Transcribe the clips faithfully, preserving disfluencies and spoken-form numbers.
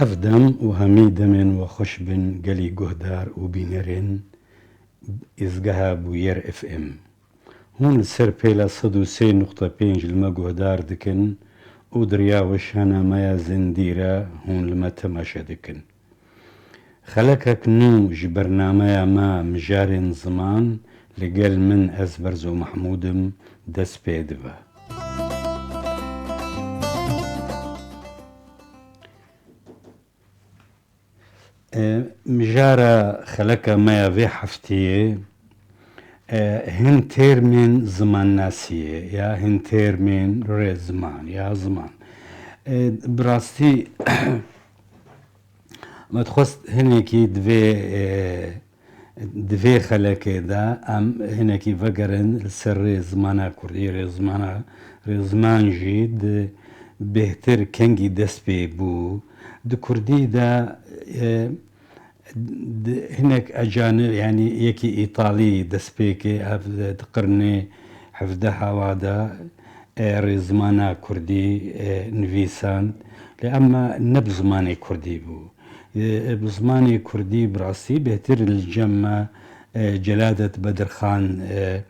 Ev dem û hemî demên we xweş bin gelî guhdar û bînerên Îzgeha Bûyer F M. Hûn li ser pêla sed û sê nuqte pênc li me guhdar dikin û di riya weşana me ya zindî re hûn li me temaşe dikin. Xelekek nû ji bernameya me Mijarên Ziman li gel min ez Berzo Mehmûd im dest pê dibe. E, mijara xeleka me ya vê hefteyê, e, hin têrmên zimannasiyê ya hin têrmên rêziman ya ziman. E, bi rastî me dixwest hinekî di vê, e, di vê xelekê de em hinekî vegerin li ser rêzimana kurdî, rêzimana, rêziman jî di bêhtir kengî dest pê bû. Di kurdî de, e, di, hinek ecanib, yanî yekî îtalî destpêkê, ev di qirnê hevdeha wa de, e, rêzimana kurdî, e, nivîsand. Lê ema ne bi zimanê kurdî bû. E, e, bi zimanê kurdî bi rastî bêhtir li cem me, e, Celadet Bedirxan, e,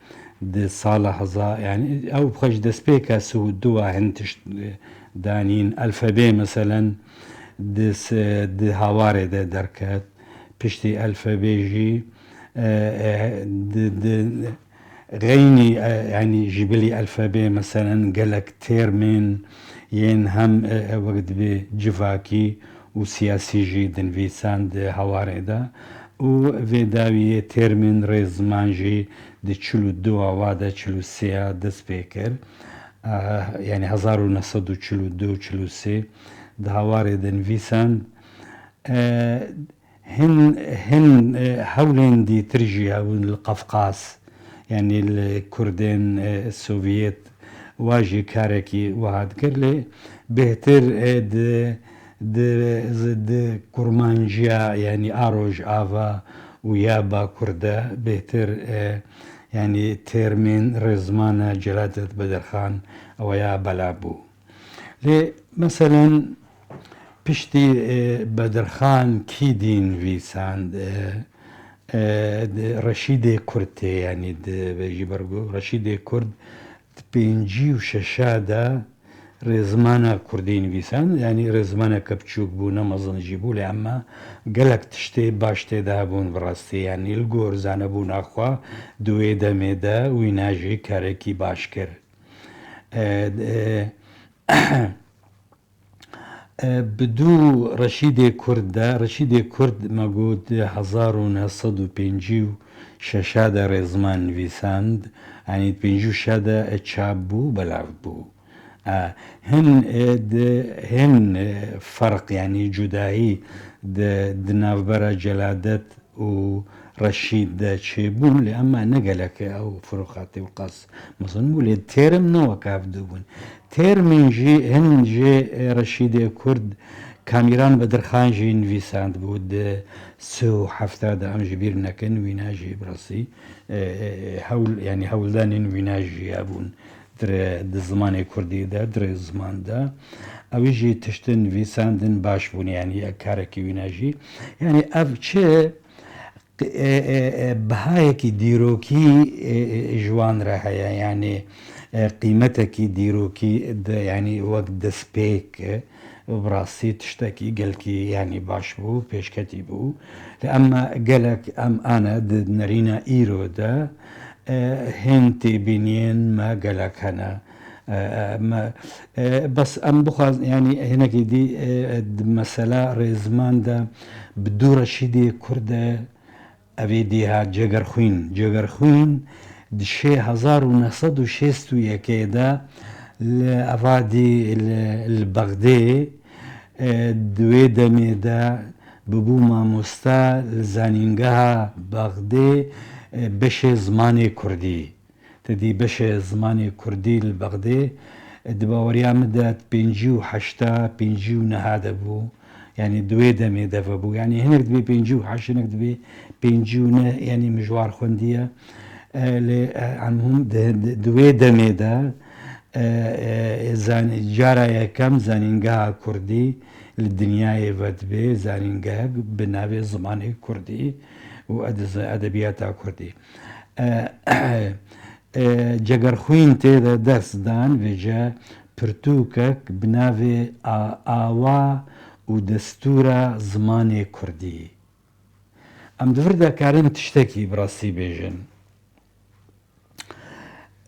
di sala heza-, yanî ew bi xwe ji destpêka sî û du wa hin tişt, e, danîn. Alfabê meselen di se-, di hawarê de derket. Piştî alfabê jî, e, e, di, di, Xeynî, e, yanî ji bilî alfabê, meselen, gelek têrmên yên hem, e, e, wek dibê civakî û siyasî jî dinivîsan di hawarê de û vê dawiyê têrmên rêziman jî di çil û du wa de, çil û sê ya dest pê kir. E, yanî hezar û neh sed û çil û du çil û sê di hawarê de nivîsan. E, Hin, hin, e, hewlên dîtir jî hebûn li Qafqaz, yanî li Kurdên, e, Sovyet, wa jî karekî wiha dikir, lê bêhtir, e, di, di, di kurmanciya, yanî a Rojava û ya Bakur de bêhtir, e, yanî têrmên rêzimana Celadet Bedirxan ew ya belav bû. Lê, meselen, piştî, e, Bedirxan kî dî nivîsand, e, e, di Reşîdê Kurd tê, yanî di vê jî bergo Reşîdê Kurd di pêncî û şeş de rêzimana kurdî nivîsand, yanî rêzimaneke biçûk bû, ne mezin jî bû, lê ema gelek tiştê baş tê de hebûn bi rastî, yanî li gor zanebûna xwe di wê demê de wîna jî karekî baş kir. E, e, e, bi dû Reşîdê Kurd de, Reşîdê Kurd me got di hezar û neh sed û pêncî û şeş de rêziman nivîsand, yanî pêncî û şeş de çap bû, belav bû. E, hin, e, di, hin, e, ferq, yanî cudayî di, di navbera Celadet û Reşîd de çêbûn, lê ema ne gelek ew firoxatê û qas mezin bû, lê têrim ne wek ev dibûn. Têrmên jî hin jê, e, Reşîdê Kurd Kamîran Bedirxan jî nivîsandibû di sê û heft de, em ji bîr nekin, wîna jî bi rastî, e, e, hewl, yanî hewldanên wîna jî hebûn. Dire di zimanê kurdî de, dire ziman de. Ew jî tiştin nivîsandin baş bûn, yanî ya karekî wîna jî. Yanî ev çi, e, e, e, bihayekî dîrokî, e, e, ji wan re heye, yanî, e, qîmetekî dîrokî de, yanî wek destpêk, e, bi rastî tiştekî gelkî, yanî baş bû, pêşketî bû. Lê em gelek, em ane di nerîna îro de, e, hên têbîniyên me gelek hene. E, e, me, e, bes em bixwaz-, yanî hinekî dî, e, di mesela rêziman de bi dû Reşîdê Kurd de, evê dî ha Cegerxwîn. Cegerxwîn di şê hezar û neh sed û şêst û yekê de li evadî li, li Bexdê, e, di wê demê de bibû mamoste li zanîngeha Bexdê, e, beşê zimanê kurdî. Te dî beşê zimanê kurdî li Bexdê, e, di baweriya min de pêncî û heşta, pêncî û neha de bû. Yanî di wê demê de vebû. Yanî hinek dibê pêncî û heşt, hinek dibê pêncî û neh, yanî min ji war xwendiye. E, lê, e, elmuhim di, di, di wê demê de, e, e, zan-, cara yekem zanîngeha kurdî li dinyayê vedibê, zanîngehek bi navê zimanê kurdî û ed-, edebiyata kurdî. E, e, Cegerxwîn tê de ders dan, vêce pirtûkek bi navê A-, Awa û Destûra Zimanê Kurdî. Em di vir de karin tiştekî bi rastî bêjin.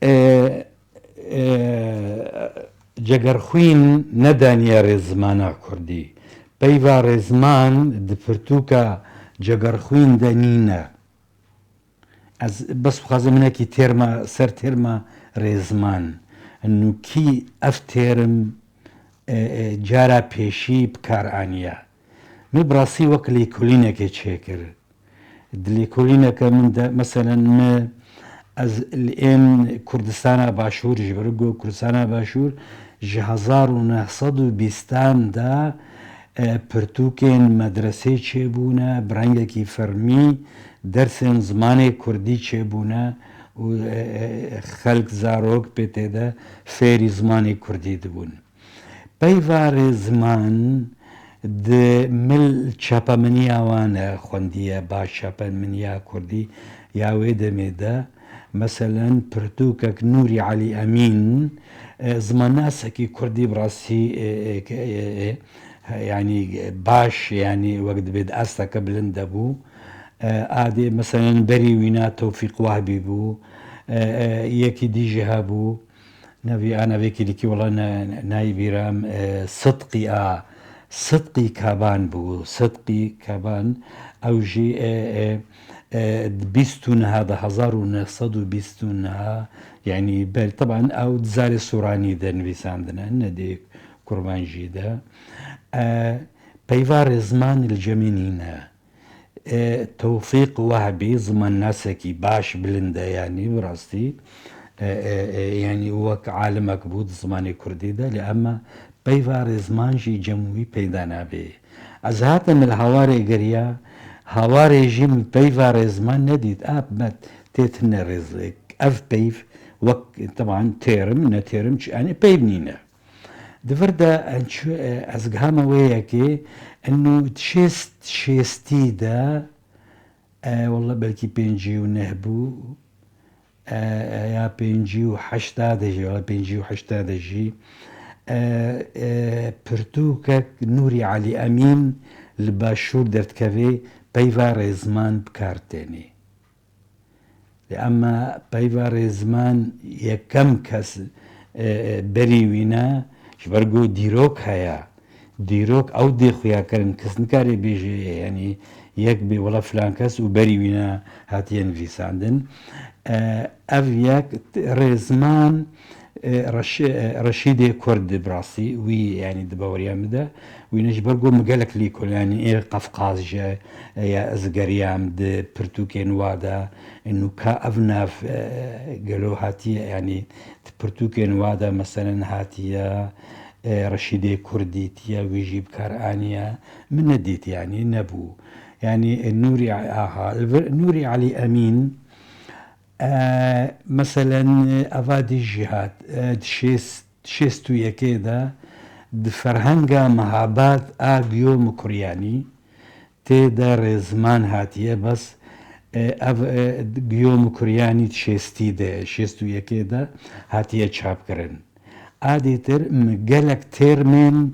E, e, Cegerxwîn nedaniye rêzimana kurdî. Peyva rêziman di pirtûka Cegerxwîn de nîne. Ez bes dixwazim hinekî têrma, ser têrma rêziman. Nûkî ev têrm, e, e, cara pêşî bi kar aniye. Min bi rastî wek lêkolînekê çêkir. Di lêkolîneke min de, meselen, me, ez li ên Kurdistana Başûr, ji ber ku Kurdistana Başûr ji hezar û neh sed û bîstan de, e, pirtûkên medresê çêbûne, bi rengekî fermî dersên zimanê kurdî çêbûne û, e, e, xelk, zarok pê tê de fêrî zimanê kurdî dibûn. Peyva rêziman di mil çapemeniya wan e xwendiye, baş çapemeniya kurdî ya wê demê de. Meselen, pirtûkek Nûrî Elî Emîn, e, zimannasekî kurdî bi rastî, e, e, ke-, e, e, he-, yanî baş, yanî wek dibê di asteke bilind de bû. E, adê, meselen, berî wîna Tewfîq Wahbî bû. E, e, yekî dî jî hebû. Navê a navê kîlikî wela ne, nayê bîra min, e, Sidqî a, Sidqî Kaban bû. Sidqî Kaban, ew jî, e, e, e, di bîst û neha de, hezar û neh sed û bîst û neha, yanî ber, teban ew di zarê Sûranî de nivîsandine, ne dê Kurmancî de. E, Peyva rêziman li cemê nîne. E, Tewfîq Wehbî zimannasekî baş, bilind e, yanî bi rastî, e, e, e, yanî wek alimek bû di zimanê kurdî de, lê ema peyva rêziman jî cem wî peyda nabe. Ez hatim li Hawarê geriya, Hawarê jî min peyva rêziman nedît. A, me tê tune rêzlêk. Ev peyv wek, teban têrim, ne têrim, çi, yanî peyv nîne. Di vir de en çi, e, ez gihame wê yekê, eno şêst, şêstî de, e, wela belkî pêncî û neh bû, e, e, ya pêncî û heşta de jî, wela pêncî û heşta de jî, e, e, pirtûkek Nûrî Elî Emîn li Başûr derdikeve, peyva rêziman bi kar têne. Lê ema peyva rêziman yekem kes, e, e, berî wîna, ji ber ku dîrok heye. Dîrok ew dê xuya kirin, kes nikare bêje, yanî yek bê wela filan kes û berî wîna hatiye nivîsandin. E, ev yek t-, rêziman, e, Reşî-, e, Reşîdê Kurd, bi rastî wî, yanî di baweriya min de, wî ne, ji ber ku min gelek lêkolînê Qefqaz jî, e, ya ez geriyam di pirtûkên wa de, nûka ev nav, e, gelo hatiye, yanî di pirtûkên wa de, meselen, hatiye, e, Reşîdê Kurd dîtiye, wî jî bi kar aniye, min nedît, yanî nebû. Yanî, e, Nûrî, aha, li vir Nûrî Elî Emîn, E, meselen, eva dî jî hat, e, di şêst, şêst û yekê de di ferhenga Mehabad a Giyo Mukuryanî tê de rêziman hatiye, bes, e, ev, e, Giyo Mukuryanî di şêstî de, şêst û yekê de hatiye çapkirin. A dîtir min gelek têrmên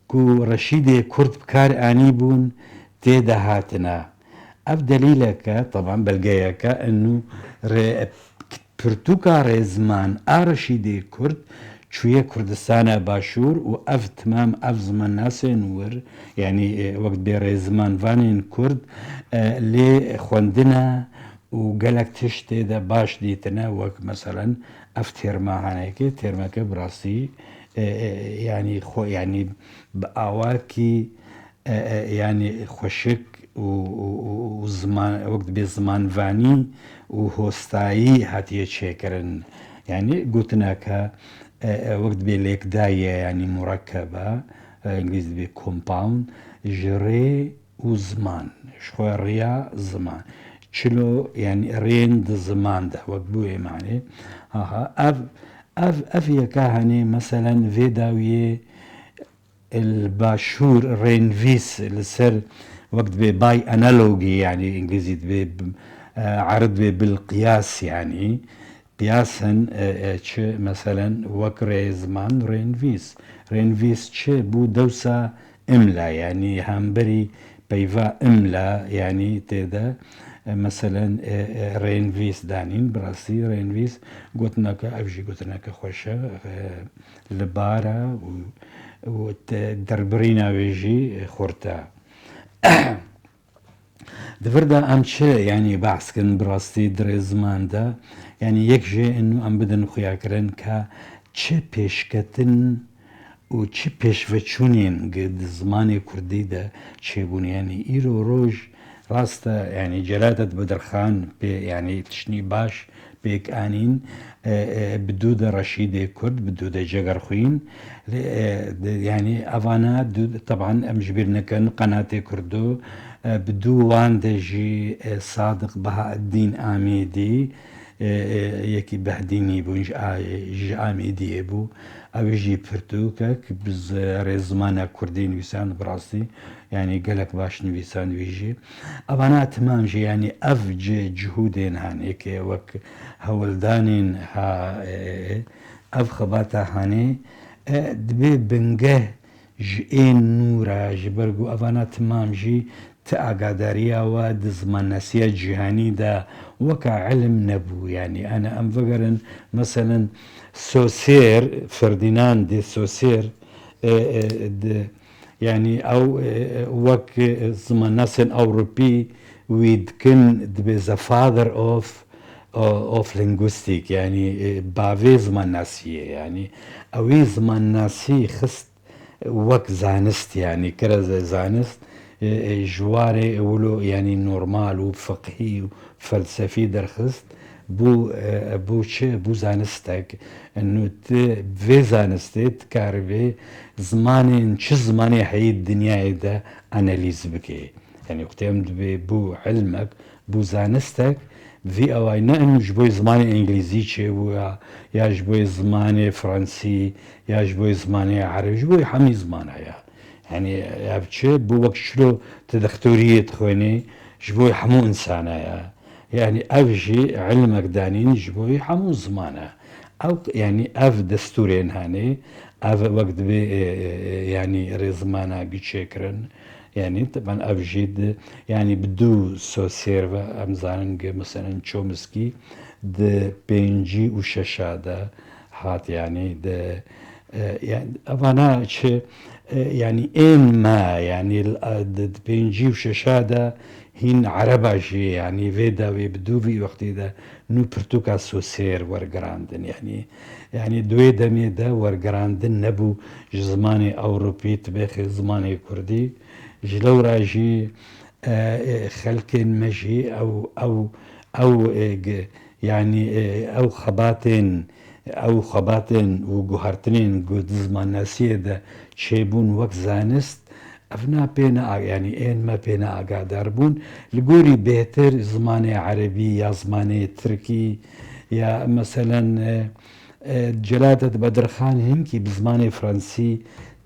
ku Reşîdê Kurd bi kar anîbûn, tê de hatine. Ev delîleke, teban belgeyeke, inu rê-, pirtûka rêziman a Reşîdê Kurd çûye Kurdistana Başûr û ev timam ev zimannasên wir, yanî, e, wek dibê rêzimanvanên Kurd, e, lê xwendine û gelek tişt tê de baş dîtine, wek meselen ev têrma hanekê, têrmeke bi rastî, e, e, yanî xwe, yanî bi awakî, e, e, yanî xweşik û, û, û, û ziman, wek dibê zimanvanî û hostayî hatiye çêkirin. Yanî gotineke, e, e, wek dibê lêkdayî ye, yanî murekkebe, e, îngilîz dibê compound, ji rê û ziman, ji xwe riya ziman. Çilo, yanî rên di ziman de, wek bûyê manê. Aha, ev, Ev, ev yeka henê, meselen, vê dawiyê li başûr rênvîs li ser wek dibê by analogy, yanî îngilîzî dibê, e, erid dibê bil qiyas, yanî qiyasen, e, e, çi, meselen, wek rê ziman rênvîs. Rênvîs çi bû, dewsa imla, yanî hemberî peyva imla, yanî tê de, e, meselen, e, e, rênvîs danîn, bi rastî rênvîs gotineke, ev jî gotineke xweş e, e, li bar e û, û te-, derbirîna wê jî xurt e. Di vir de em çi, yanî, behs kirin, bi rastî di rê ziman de, yanî, yek jê inu em bidin xuyakirin ka çi pêşketin û çi pêşveçûnên gi di zimanê kurdî de çêbûne. Yanî, îro roj rast e, yanî, Celadet Bedirxan pê, yanî, tiştî baş pêk anîn, e, e, bi dû de Reşîdê Kurd, bi dû de Cegerxwîn. Lê, e, de, yanî, evana dû, teban em ji bîr nekin, Qenatê Kurdo, e, bi dû wan de jî, e, Sadiq Bahaeddîn Amêdî, e, e, yekî Behdînî bûn, ji A-, ji Amêdiyê bû. Ew jî pirtûkek bi z-, rêzimana kurdî nivîsand, bi rastî, yanî gelek baş nivîsand wî jî. Evana timam jî, yanî ev ci-, cihûdên hene, yekê wek hewldanên ha, e, e, ev xebata hene, e, dibê bingeh ji ên nû re, ji ber ku evana timam jî ti agadariya we di zimannasiya cîhanî de weka ilim nebû. Yanî, ana em vegerin, meselen, Saussure, Ferdinand de Saussure, e, e, di, yanî, ew, e, e, wek, e, zimannasên Ewropî wî dikin, dibê the father of, o-, of linguistic, yanî, e, bavê zimannasiyê, yanî, ewî zimannasî xist wek zanist, yanî kire ze-, zanist, e, e, ji warê wilo, yanî normal û fiqhî û felsefî derxist, bû, e, bû çi? Bû zanistek. Eno ti vê zanistê dikaribê zimanên, çi zimanê heyî dinyayê de analîz bike. Yanî wextê em dibê bû ilmek, bû zanistek, vî awayî ne eno ji bo zimanê îngilîzî çêbû ya, ya ji bo zimanê fransî, ya ji bo zimanê erebî, ji bo hemî zimana ya. Yanî ev çi bû, wek çilo tu dextoriyê dixwênî, ji bo hemû insana ya. Yanî ev jî ilmek danîn ji bo hemû zimana. Ew, yanî ev destûrên hene, ev wek dibê, e, e, e, yanî rêzimana gi çêkirin. Yanî, teban ev jî di, yanî bi dû Saussure ve em zanin ki, meselen, Chomsky di pêncî û şeşa de hat, yanî di, e, yanî, evana çi, e, yanî ên me, yanî, e, di, di pêncî û şeşa de hîn ereba jî, yanî vê dawî bi dû vî wextî de nû pirtûka Saussure wergerandin, yanî, yanî di wê demê de wergerandin nebû ji zimanê Ewropî, tibêxê zimanê Kurdî. Ji lewra jî, e, e, xelkên me jî ew, ew, ew, e, g-, yanî, e, ew xebatên, ew xebatên û guhertinên ku di zimannasiyê de çêbûn wek zanist, evna pê ne, yanî ên me pê ne agadar bûn. Li gorî bêhtir zimanê erebî ya zimanê tirkî ya, meselen, e, E, Celadet Bedirxan hinkî bi zimanê fransî,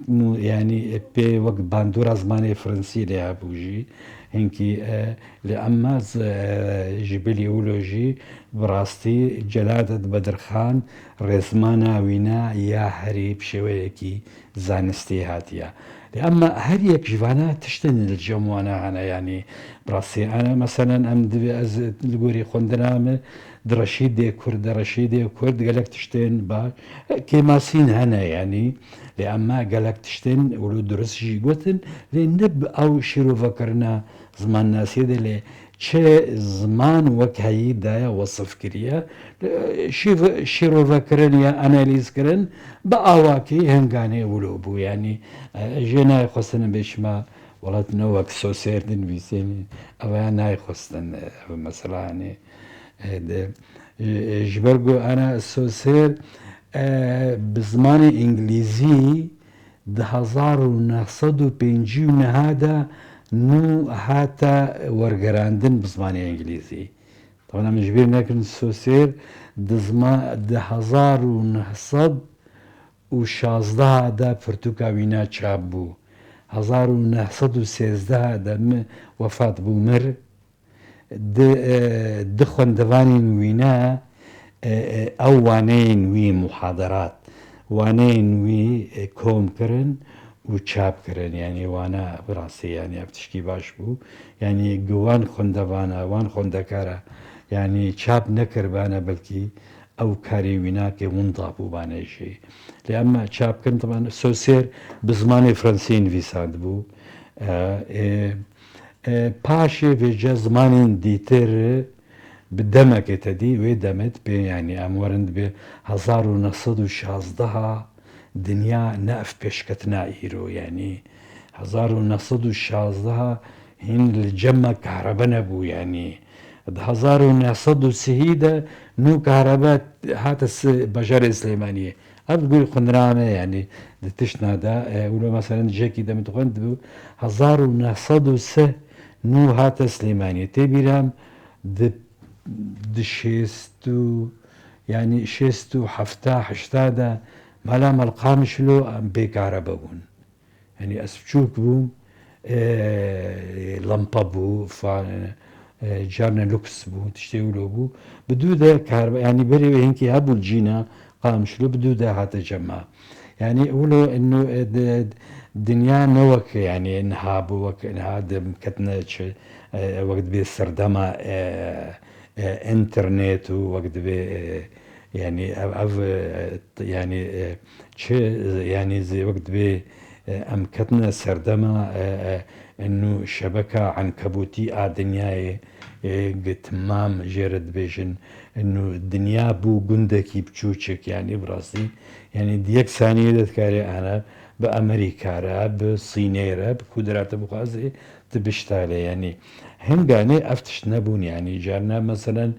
mu-, yanî, e, pê wek bandora zimanê fransî lê hebû jî. Hinkî, e, lê emma z-, e, ji bilî wilo jî bi rastî Celadet Bedirxan rêzimana wî ne ya herî bi şêweyekî zanistî hatiye. Lê emma her yek ji vana tiştên li cem wana hene, yanî bi rastî, ana, meselen, em divê, ez li gorî xwendina me, di Reşîdê Kurd, di Reşîdê Kurd gelek tiştên baş, kêmasîn hene, yanî, lê em me gelek tiştên wilo durist jî gotin, lê ne bi ew şîrovekirina zimannasiyê de, lê çi ziman wek heyî daye wesif kiriye, şîv-, şîrovekirin ya analîz kirin, bi awakî hinganê wilo bû, yanî, e, jê nayê xwestin bê şima welat ne wek Saussure dinivîsînî, ev ya nayê xwestin, e, ev mesela, yanî, e, de, e, ji ber ku ana Saussure, e, bi zimanê îngilîzî di hezar û neh sed û pêncî û neh de nû hate wergerandin bi zimanê îngilîzî. Taban em ji bîr nekin Saussure di zima-, di hezar û neh sed û şazdeh de pirtûka wîna çap bû. Hezar û neh sed û sêzdeh de mi wefat bû, mir. Di, e, di xwendevanên wîne, e, e, ew waneyên wî muhaderat, waneyên wî, e, kom kirin û çap kirin. Yanî wana bi rastî, yanî ev tişkî baş bû. Yanî gi wan xwendevana, wan xwendekara, yanî çap nekiribane, belkî ew karê wîna ke winda bûbane jî. Lê ema çap kirin, taban Saussure bi zimanê fransî nivîsandibû. E, e, e, paşê vêce zimanên dîtir bi demekê te dî, wê demê dibê, yanî em werin dibê hezar û neh sed û şazdeh dinya ne ev pêşketina îro, yanî hezar û neh sed û şazdeh hîn li cem me kahrebe nebû, yanî di hezar û neh sed û sihî de nû kahrebe hate si-, bajarê Silêmaniyê. Ev gul xwendina me, yanî di tiştna de, e, wilo meselen cihekî de min dixwend dibû, hezar û neh sed û sih nû hate Silêmaniyê. Tê bîra min di, di şêst û, yanî şêst û hefta, heşta de mala me li Qamişlo em bê kahrebe bûn. Yanî ez biçûk bûm, e, lampa bû, fa-, e, carna luks bû, tiştê wilo bû. Bi dû de kahrebe, yanî berê wê hinkî hebû li cîna Qamişlo, bi dû de hate cem me. Yanî wilo ino, e, di, dinya ne wek, yanî niha bû, wek niha di ketine çi, e, wek dibê serdema, e, e, înternet û wek dibê, e, yanî ev, ev, e, t-, yanî, e, çi, e, yanî zê wek dibê, e, em ketine serdema, e, e, eno şebeka enkebûtî a dinyayê, e, gi timam jê re dibêjin, eno dinya bû gundekî biçûçik, yanî bi rastî, yanî di yek saniyê de dikarê ana bi Amerîka re, bi Sînê re, bi ku dira te bixwazê, tu biştalê, yanî hinganê ev tişt nebûn, yanî carna meselen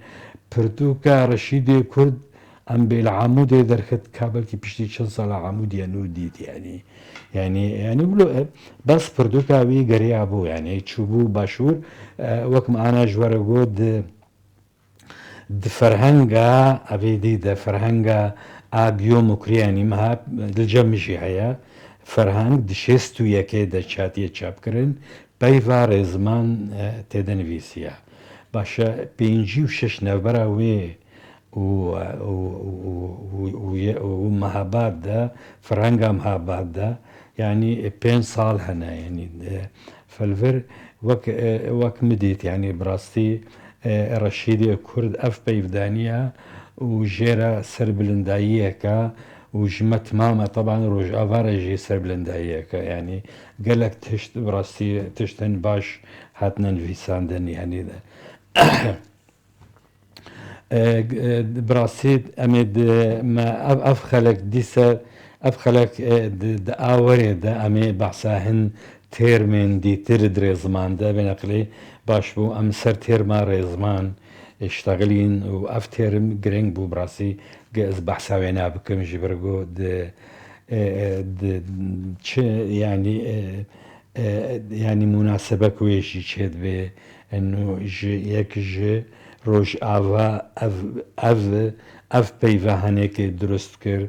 pirtûka Reşîdê Kurd em bê li Amûdê derxist, ka belkî piştî çend sala Amûdiye nû dît, yanî, yanî, yanî wilo, e, bes pirtûka wî geriya bû, yanî çûbû başûr, e, wek min ana ji we re got, di, di ferhenga, evê dî de ferhenga a Guillaume Mukriyanî meha li cem min jî heye. Ferheng di şêst û yekê de çatiye çapkirin. Peyva Rêziman, e, tê de nivîsiya. Baş e, pêncî û şeş navbera wê û, û, û, û, û, û, û Mehabad de, ferhenga Mehabad de, yanî, e, pênc sal hene, yanî, e, felvir wek, e, wek min dît, yanî, bi rastî, e, Reşîdê Kurd ev peyvdaniya û jê re serbilindayiyeke û ji me timam e, teban Rojava re jî serbilindayiyeke, yanî, gelek tişt, bi rastî tiştên baş hatine nivîsandin, yanî de. E, e, bi rastî em ê di, me ev, ev xelek dîse, ev xelek, e, di, di awerê de em ê behsa hin têrmên dîtir di Rêziman de, bê neqlê baş bû, em ser têrma Rêziman, e, ştexilîn û ev têrim giring bû bi rastî, ge ez behsa wê nabikim ji ber ku di, e, e, di çi, yanî, e, e, yanî mûnasebek wê jî çêdibe. Eno ji yek ji Rojava ev, ev, ev peyva henekê dirust kir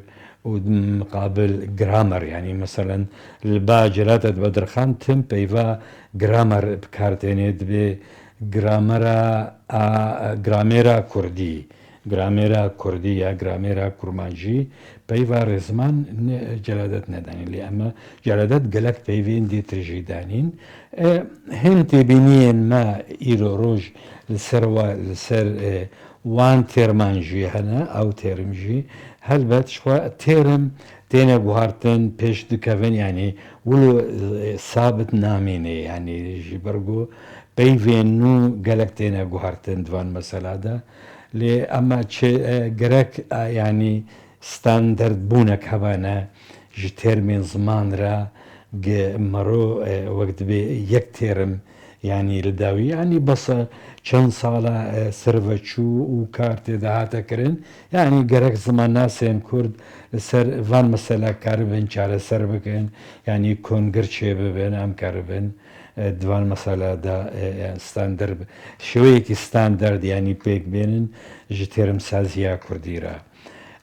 û miqabil gramer, yanî meselen li ba Celadet Bedirxan tim peyva gramer bi kar têne, dibê gramera a, gramêra kurdî, gramêra kurdî ya gramêra kurmancî, peyva Rêziman ne, Celadet nedanî. Lê ema Celadet gelek peyvên dîtir jî danîn. E, hin têbîniyên me îro roj li ser wa, li ser, e, wan têrman jî hene, ew têrim jî. Helbet ji xwe têrim têne guhartin, pêş dikevin, yanî wilo, e, sabit namîne, yanî ji ber ku peyvên nû gelek têne guhartin di van mesela de. Lê ema çi, e, gerek, e, yanî standardbûnek hebane ji termên ziman re, ge mero, e, wek dibê yek term, yanî li dawî, yanî bes e çend sala, e, ser ve çû û kar tê de hate kirin. Yanî gerek zimannasên kurd li ser van mesele karibin çareser bikin, yanî kongir çêbibin, em karibin, e, di van mesela de, e, yani standard, şêweyekî standard, yani pêk bênin ji têrimsaziya kurdî re.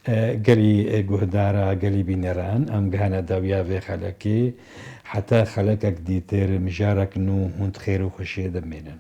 E, gelî, e, guhdara, gelî bîneran, em gihane dawiya vê xelekê, heta xelekek dîtir, mijarek nû hûn di xêr û xweşiyê de bimînin.